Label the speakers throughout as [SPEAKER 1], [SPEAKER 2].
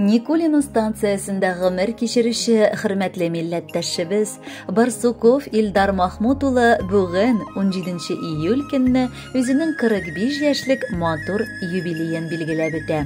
[SPEAKER 1] Никулино станциясендә гомер кичерүче хөрмәтле милләттәшебез Барсуков Илдар Махмут улы бүген 17 июль көнне үзенең 45 яшьлек матур юбилеен билгеләп үтә.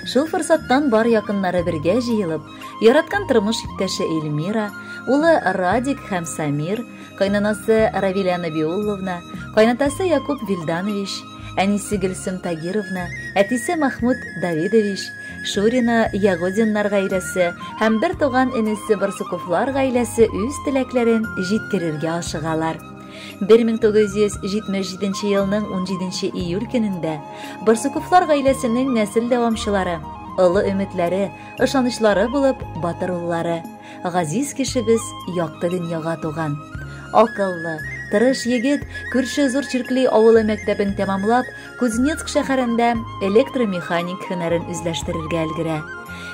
[SPEAKER 1] Шул форсаттан бар якыннары бергә җыелып, яраткан тормыш иптәше Эльмира, улы Радик һәм Самир, кайнанасы Равиля Набиулловна, кайнатасы Якуб Вильданович, әнисе Гөлсем Тагировна, әтисе Махмуд Давидович, Шурина Ягодиннар гаиләсе һәм бер туган энесе Барсуковлар гаиләсе үз теләкләрен җиткерергә ашыгалар. 1977 елның 17 июль көнендә Барсуковлар гаиләсенең нәсел дәвамчылары, олы өметләре, ышанычлары булып батыр уллары, газиз кешебез якты дөньяга туган. Акыллы, тырыш егет күрше Зур Чиркли авылы мәктәбен тәмамлап, Кузнецк шәһәрендә электромеханик һөнәрен үзләштерергә өлгерә.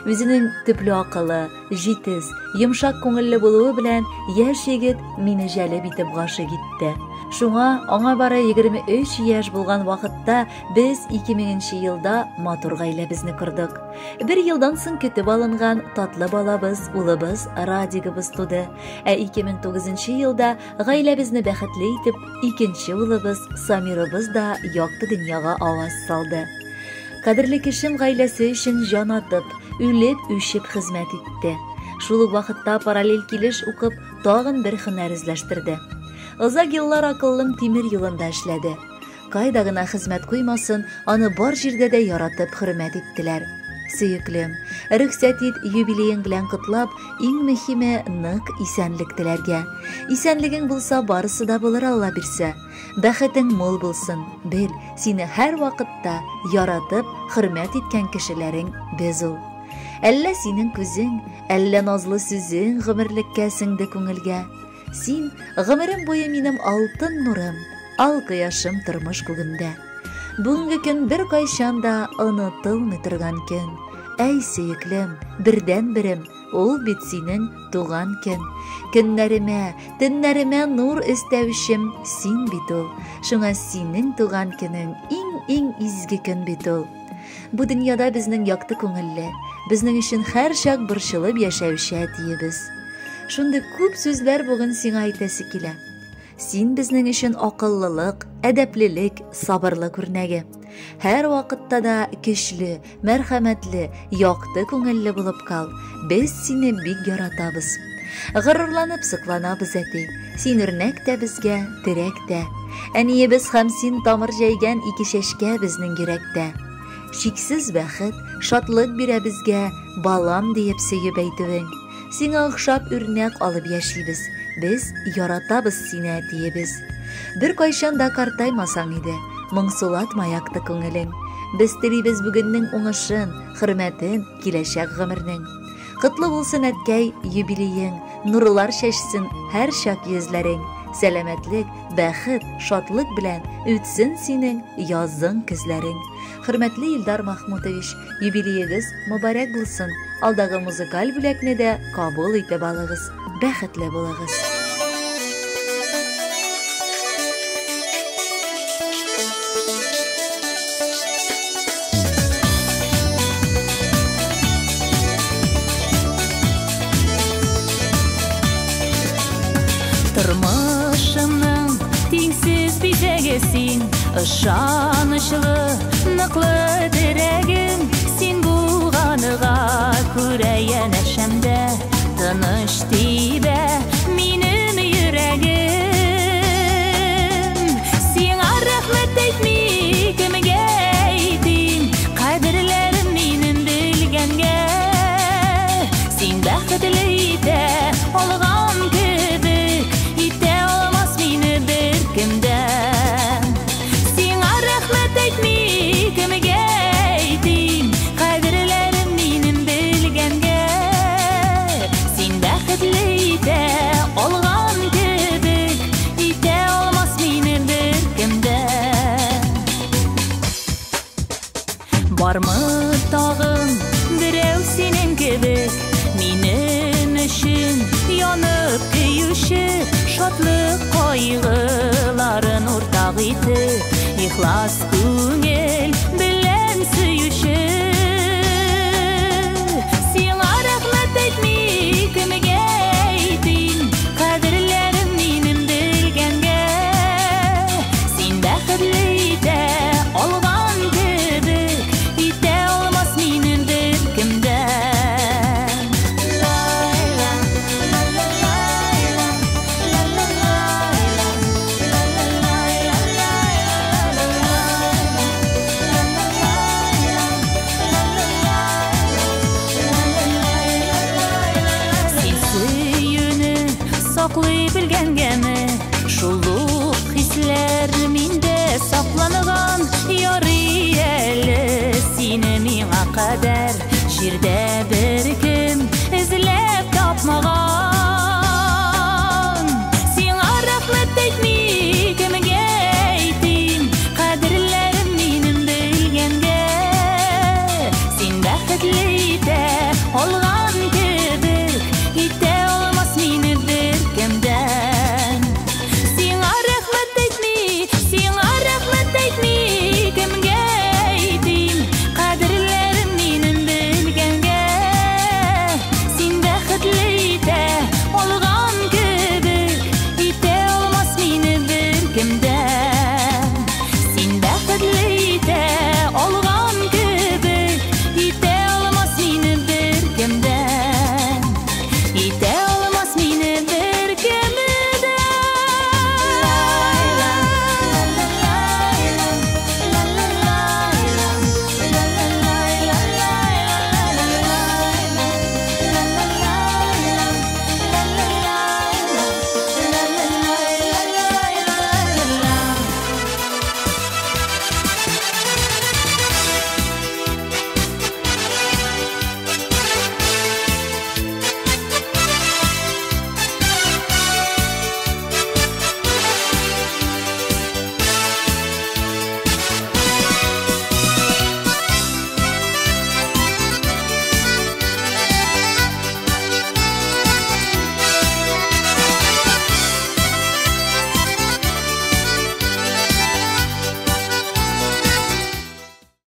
[SPEAKER 1] Үзенең төпле акылы, җитез, йомшак күңелле булуы белән яшь егет мине җәлеп итеп гашыйк итте. Шуңа аңа бары 23 яшь булган вакытта без 2000 елда матур гаиләбезне кордык. Бер елдан соң көтеп алынган татлы балабыз, улыбыз Радигыбыз туды. Ә 2009 елда гаиләбезне бәхетле итеп икенче улыбыз Самирыбыз да якты дөньяга аваз салды. Кадерле кешем гаиләсе өчен җан атып, үлеп, үчеп хезмәт итте. Шул ук вакытта параллель килеш укып, тагын бер һөнәр үзләштерде. Озак еллар акыллым тимер юлында эшләде. Кайда гына хезмәт куймасын, аны бар җирдә дә яратып хөрмәт иттеләр. Сөеклем, рөхсәт ит юбилеең белән котлап, иң мөһиме нык исәнлек теләргә. Исәнлегең булса, барысы да булыр Алла бирсә. Бәхетең мул булсын. Бел, сине һәр вакытта яратып, хөрмәт иткән кешеләрең без ул. Әллә синең күзең, әллә назлы сүзең гомерлеккә сеңде күңелгә. Син гомерем буе минем алтын нурым, ал кояшым тормыш күгемдә. Бүгенге көн бер кайчан да онытылмый торган көн. Әй, сөеклем, бердән-берем, ул бит синең туган көн. Көннәремә, төннәремә нур өстәүчем син бит ул. Шуңа синең туган көнең иң-иң изге көн бит ул. Бу дөньяда безнең якты күңелле, безнең өчен һәрчак борчылып яшәүче әтиебез. Шундый күп сүзләр бүген сиңа әйтәсе килә. Син безнең өчен акыллылык, әдәплелек, сабырлык үрнәге. Һәр вакытта да көчле, мәрхәмәтле, якты күңелле булып кал. Без сине бик яратабыз. Горурланып сокланабыз, әти. Син үрнәк тә безгә, терәк тә. Әниебез һәм син тамыр җәйгән ике чәчкә безнең йөрәктә. Чиксез бәхет, шатлык бирә безгә, балам диеп сөеп әйтүең. Сиңа охшап үрнәк алып яшибез. Без яратабыз сине, әтиебез. Бер кайчан да картаймасаң иде, моңсулатма якты күңелең. Без телибез бүгеннең уңышын, хөрмәтен, киләчәк гомернең. Котлы булсын, әткәй, юбилеең, нурлар чәчсен һәр чак йөзләрең. Сәламәтлек, бәхет, шатлык белән үтсен синең язың, көзләрең. Хөрмәтле Илдар Махмутович, юбилеегез мөбарәк булсын. Алдагы музыкаль бүләкне дә кабул итеп алыгыз. Бәхетле булыгыз.
[SPEAKER 2] Тормышымның тиңсез бизәге син, ышанычлы, ныклы терәгем. Син булганыга күрә янәшәмдә тыныч тибә минем йөрәгем. Сиңа рәхмәт әйтми кемгә әйтим, кадерләрем минем белгәнгә. Син бәхетле итә алган кебек, итә алмас мине беркем дә. Сиңа рәхмәт әйтми кемгә әйтим, кадерләрем минем белгәнгә. Син бәхетле итә алган кебек, итә алмас мине беркем дә. Бармы тагын берәү синең кебек, минем өчен янып көюче, шатлык кайгыларын уртак итеп, ихлас күңел белән сөюче. белгәнгә.